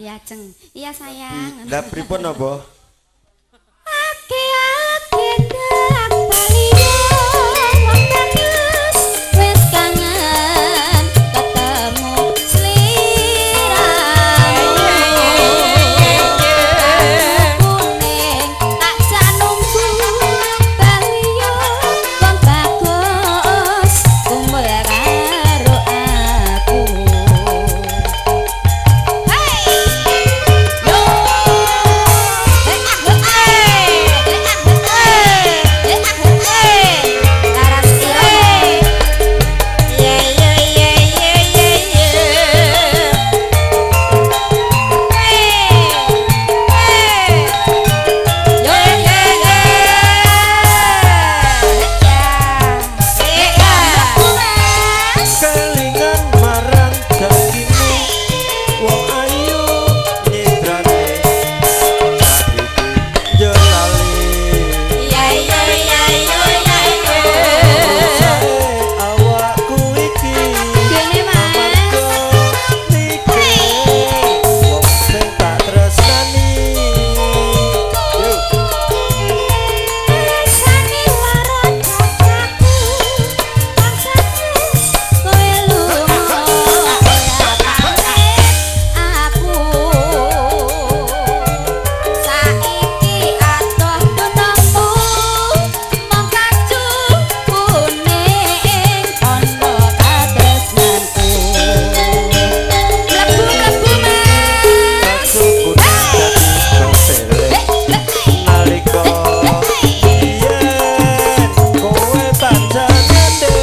Diajeng. Iya sayang. Lah pripun apa? Ake-ake nang bali wong bagus wis kangen ketemu sliramu. Kuning tak jak nunggu bali wong bagus kumpul karo aku. Hey! Yo! Hey ah hey! Hey ah hey! Hey ah hey! Laras ire. Ye ye ye ye ye ye. Hey! Hey! Yo ye ye. Ya. Ya. Mas. Kelingan marang janjimu wong ayu nyidrane saiki yo lali. Ya ya ya yo ya yo. Rusake awakku iki Gini Mas. amarga niki wong sing tak tresnani. Yo. Rasane lara dadaku, pangsane kowe lunga ora pamit aku. Saiki adoh dunungmu mung kacu kuning tandha katresnanku. Mlebu-mlebu Mas. Kacu kuning dadi pesele nalika yen kowe pancen gandeng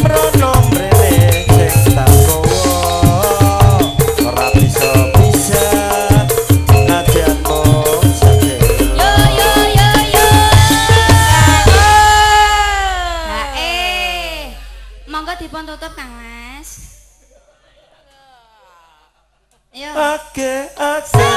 prono mrene sing tak gawa ora bisa-bisa najan mung sedelo. Yo yo yo yo. Hae. Monggo dipun tutup Kang Mas. Yo. Ake ake.